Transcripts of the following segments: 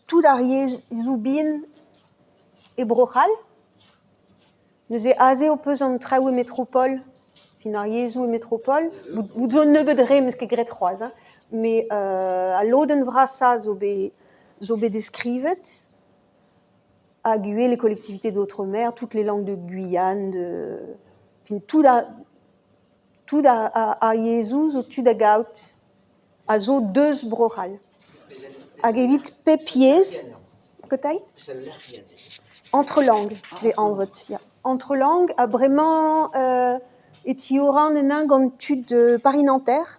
Tout ar yezhoù bihan e Bro-C'hall. Neuze aze ho peus an traoù e metropol, fin ar yezhoù e metropol. Bout zo un nebeud re n'eus ket graet c'hoazh hein, met al lodenn vrasañ zo bet zo bet deskrivet hag ivez les collectivités d'outre-mer, toutes les langues de Guyane, de fin tout ar tout ar yezhoù zo tu da gaout a zo deus Bro-C'hall. Hag evit pep yezh, petra? Entre langues vez anvet, ya. Entre langues ha bremañ e tioran anezhañ gant tud Paris-Nanterre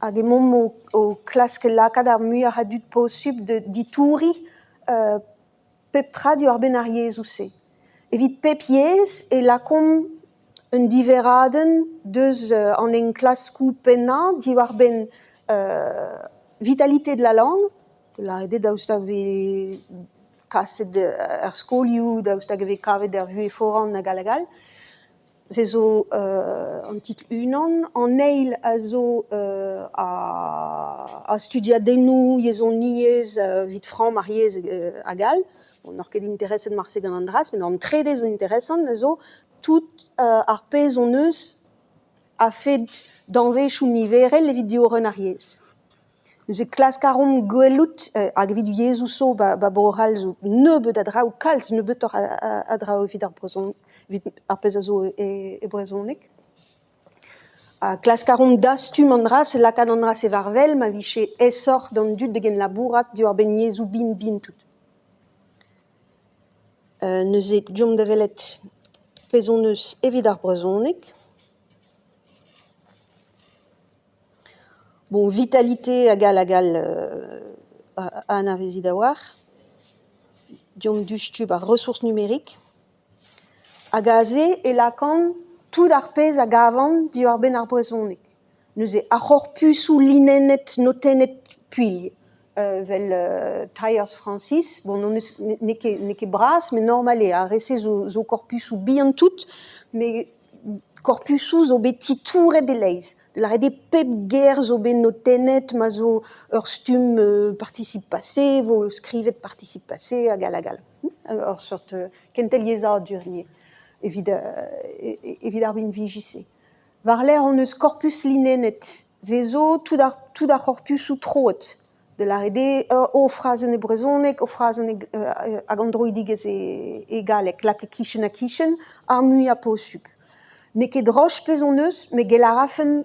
hag emaomp o klask lakaat ar muioc'h a dud posupl da ditouriñ pep tra diwar-benn ar yezhoù-se. Evit pep yezh e lakaomp un diverradenn deus an enklaskoù pennañ diwar-benn vitalité de la langue, da lâret eo daoust hag e vez kaset er skolioù, daoust hag e vez kavet er vuhez foran hag all hag all. Se zo an titl unan. An eil a zo ar studiadennoù yezhoniezh evit framm ar yezh hag all. On n'oc'h ket intereset marse gant an dra-se met an trede zo interesant a zo tout ar pezh hon eus a-fet danvezioù niverel evit diorren ar yezh. Neuze klask a reomp gwelout hag evit yezhoù zo 'ba Bro-C'hall zo nebeut a draoù, kalz nebeutoc'h a draoù evit ar brezhoneg, evit ar pezh a zo e brezhoneg. Ha klask a reomp dastum an dra-se, lakaat an dra-se war-wel ma vije aesoc'h d'an dud da genlabourat diwar-benn yezhoù bihan-bihan tout. Neuze deomp da welet pezh hon eus evit ar brezhoneg. Bon, vitalité hag all hag all a anavezit a-walc'h. Deomp diouzhtu 'ba ressources numériques. Hag aze e lakaan tout ar pezh a gavan diwar-benn ar brezhoneg. Neuze ar c'horpusoù linennet, notennet puilh evel Tyers Francis, bon n'hon eus n'eo ket n'eo ket bras met normal eo, ar re-se zo korpusoù bihan-tout met korpusoù zo bet titouret e-leizh. Lâret eo pep ger zo bet notennet ma zo ur stumm participe passé vo skrivet participe passé hag all hag all. Ur seurt kentel yezhadur ivez evit evit ar binviji-se. War-lerc'h hon eus korpus linennet. Se zo tout ar tout ar c'horpusoù troet. Da lâret eo o frazenn e brezhoneg, o frazenn hag an droidigezh e galleg, lakaet kichen-ha-kichen ar muiañ posupl. N'eo ket droch pezh hon eus, met gellet a rafen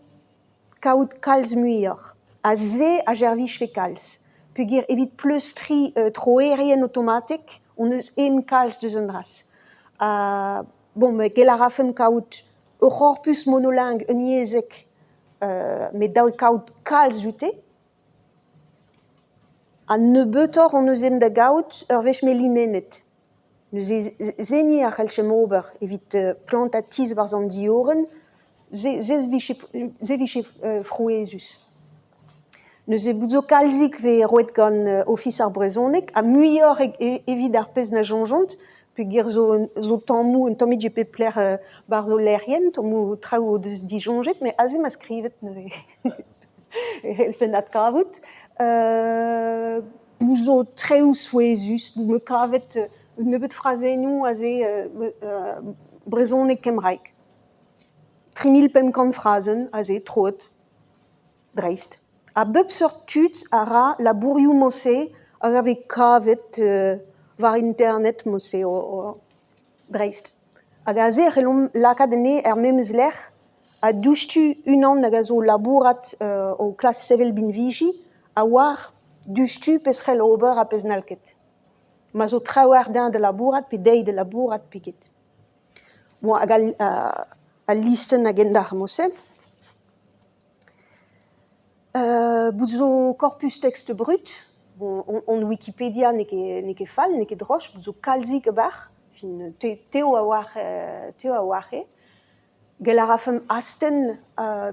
kaout kalz muioc'h. Ha se a servijfe kalz. Peogwir evit pleustriñ troerien aotomatek hon eus ezhomm kalz deus an dra-se. Ha bon, met gellet a rafen kaout ur c'horpus monolingue unyezhek met dav kaout kalz dioute. Ha nebeutoc'h hon eus ezhomm da gaout ur wech m'eo linennet. Neuze seniñ a c'hallfemp ober evit plantañ tizh barzh an diorren, se se vije frouezhus. Neuze bout zo kalzik 'vez roet gant Ofis ar brezhoneg ha muioc'h evit ar pezh na soñjont peogwir zo tammoù un tammig e pep lec'h 'barzh o lec'hienn, tammoù traoù o deus disoñjet met aze 'ma skrivet neuze. E c'hellfen adkavout. Bout zo traoù souezhus, bout 'm eus kavet un nebeud frazennoù aze brezhoneg kembraek. 3500 frazenn aze troet dreist. A bep seurt tud a ra labourioù mod-se hag a vez kavet war internet mod-se dreist. Hag aze e c'hellomp lakaat anezhe er memes lec'h ha diouzhtu unan hag a zo o labourat o klask sevel binviji a oar diouzhtu pezh c'hell ober ha pezh n'hall ket. Ma zo trawalc'h dezhañ da labourat pe dezhi da labourat pe get. Bon hag al listenn a-gendalc'h mod-se. Bout zo corpus texte brut, bon hon Wikipedia n'eo ket n'eo ket fall, n'eo ket droch, bout zo kalzik a-barh, fin te a oar te a oar eo. Gell a rafemp astenn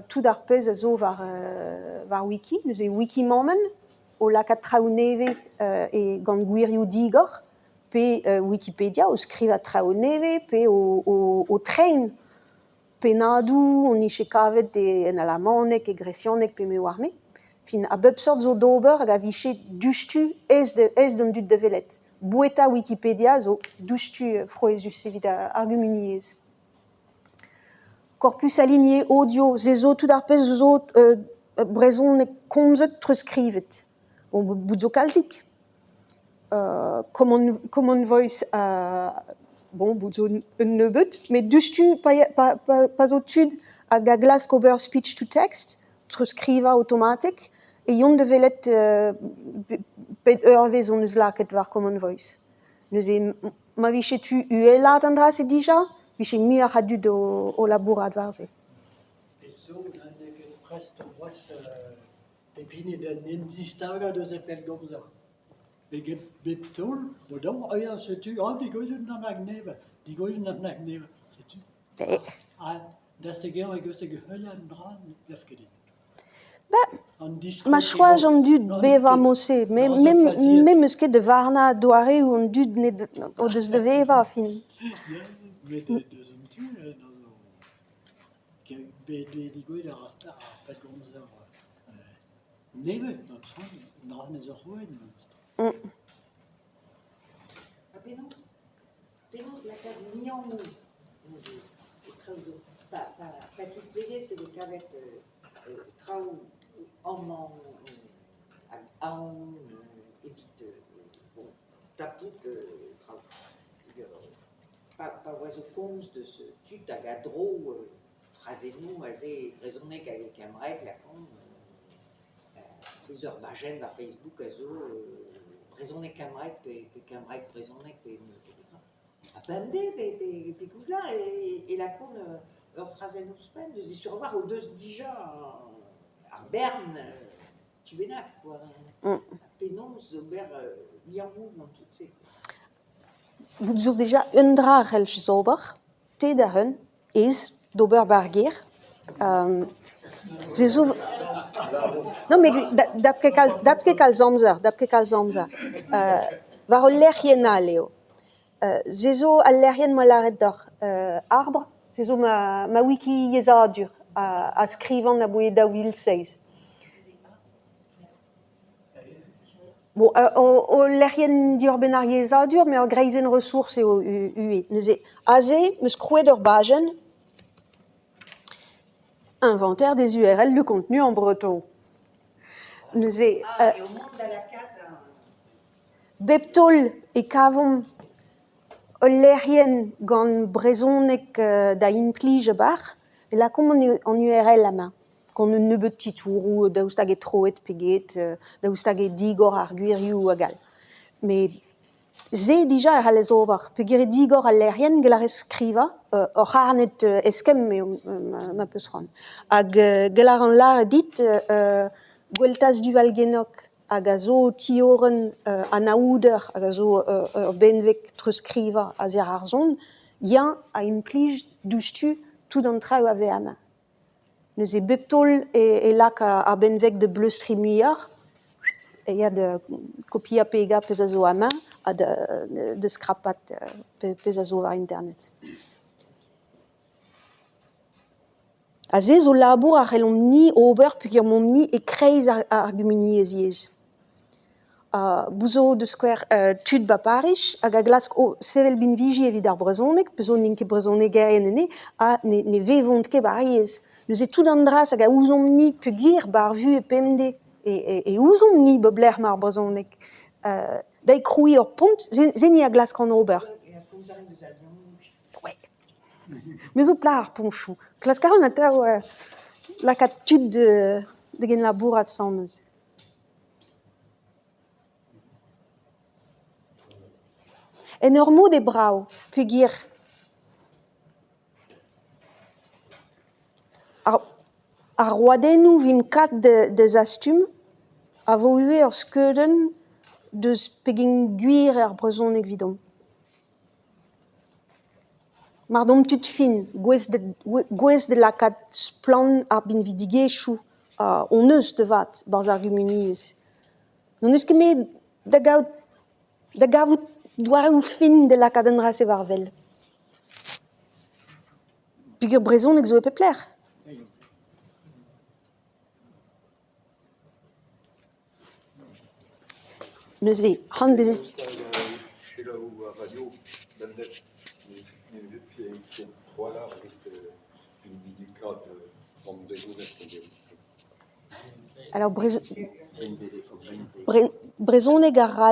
tout ar pezh a zo war war Wiki, neuze Wikimammenn o lakaat traoù nevez e gant gwirioù digor, pe Wikipedia o skrivañ traoù nevez, pe o treiñ Pennadoù on nije kavet en alamaneg, e gresianeg pe me 'oar-me. Fin, a bep seurt zo d'ober hag a vije diouzhtu aes aes d'an dud da welet. Boueta Wikipedia zo diouzhtu frouezhus evit ar gumuniezh. Corpus aligné audio, se zo tout ar pezh zo brezhoneg komzet treuzskrivet. Bon, bout zo kalzik. Common, common Voice bon bout zo un nebeud, met diouzhtu pa pa pa zo tud hag a glask ober speech to text, treuzskrivañ aotomatek, e yont da welet pet eurvezh hon eus lakaet war Common Voice. Neuze ma vije tu uhelaat an dra-se dija, 'vije muioc'h a dud o labourat war se. Pezh zo n'eo ket prest c'hoazh pep hini d'en em zistagañ deus e pellgomzer. Eget bep taol, bo daou, ah ya setu, ah degouezhet an arnevez, degouezhet an arnevez, setu. Ha daoust hag-eñ e heuliañ an dra ne gav ket din. Ma choaz an dud bevañ mod-se, me me 'meus ket da varnañ doareoù an dud o deus da vevañ fin. Met deus an tu bet degouezhet ar pellgomzer nevez an dra ne zo roet memestra. Ha penaos Penaos lakaat liammoù neuze e traoù zo? Pa pa pa tisplegez e vez kavet traoù amañ hag ahont evit bon tapout traoù. Pa pa oas o komz deus tud hag a dro frazennoù aze e brezhoneg hag e kembraeg lakaomp peseurt bajenn war Facebook a zo brezhoneg-kembraeg pe kembraeg-brezhoneg pe n'eus ket petra. Ha bemdez pe koulz là e lakaont ur frazenn ouzhpenn neuze sur a-walc'h o deus dija ar bern tu bennak quoi. Ha penaos ober liammoù gant tout se quoi. Bout zo dija un dra a c'hellfes ober, te da-un, ez, d'ober 'ba ar gêr. Se zo non met dap ket kalz dap ket kalz amzer, dap ket kalz amzer. War ul lec'hienn all eo. Se zo al lec'hienn 'moa lâret deoc'h, Arbre, se zo ma wiki-yezhadur a skrivan aboae 2007. Bon, ul lec'hienn diwar-benn ar yezhadur met ur greizenn ressources eo ivez. Neuze aze 'm eus krouet ur bajenn Inventaire des URL de contenu en breton. Neuze Ah, eo mont da lakaat un... bep taol e kavomp ul lec'hienn gant brezhoneg da implij a-barzh e lakaomp an URL amañ. Gant un nebeud titouroù daoust hag eo troet pe get, daoust hag eo digor ar gwirioù hag all. Met se dija e c'hallez ober peogwir eo digor al lec'hienn gell a rez skrivañ ur c'harned eskemm eo ma peus c'hoant. Hag gell a ran lâret dit Gweltaz Duval-Guennoc hag a zo ti-orin anaouder hag a zo ur benveg treuzskrivañ a-ziàr ar son, eñ a implij diouzhtu tout an traoù a vez amañ. Neuze bep taol e lak ar benveg da bleustriñ muioc'h, e ya da kopiañ pegañ pezh a zo amañ ha da skrapat pezh a zo war internet. Ha se zo labour a c'hellomp-ni ober peogwir emaomp-ni e-kreiz ar gumuniezh yezh. Bout zo da skouer tud 'ba Pariz hag a glask sevel binviji evit ar brezhoneg, pezh zo n'int ket brezhonegerien anezhe ha ne vevont ket 'ba ar yezh. Neuze tout an dra-se hag a ouzomp-ni peogwir 'ba ar vuhez pemdez e ouzomp-ni 'ba lec'h 'ma ar brezhoneg. Da krouiñ ur pont, se ni a glaskan ober. Ouais. Me zo plac'h ar poñchoù. Klask a ran atav lakaat tud da genlabourat asambles. En ur mod eo brav peogwir ar roadennoù 'vimp kat da zastum a vo ivez ur skeudenn deus pegen gwir eo ar brezhoneg evidomp. Mar domp tud fin, gouest da lakaat splann ar binvidigezhioù hon eus da vat 'barzh ar gumuniezh. N'hon eus ket met da gaout da gavout doareoù fin da lakaat an dra-se war wel. Peogwir brezhoneg zo e pep lec'h. Neuze c'hoant 'vez Alors brezhoneg ar radio.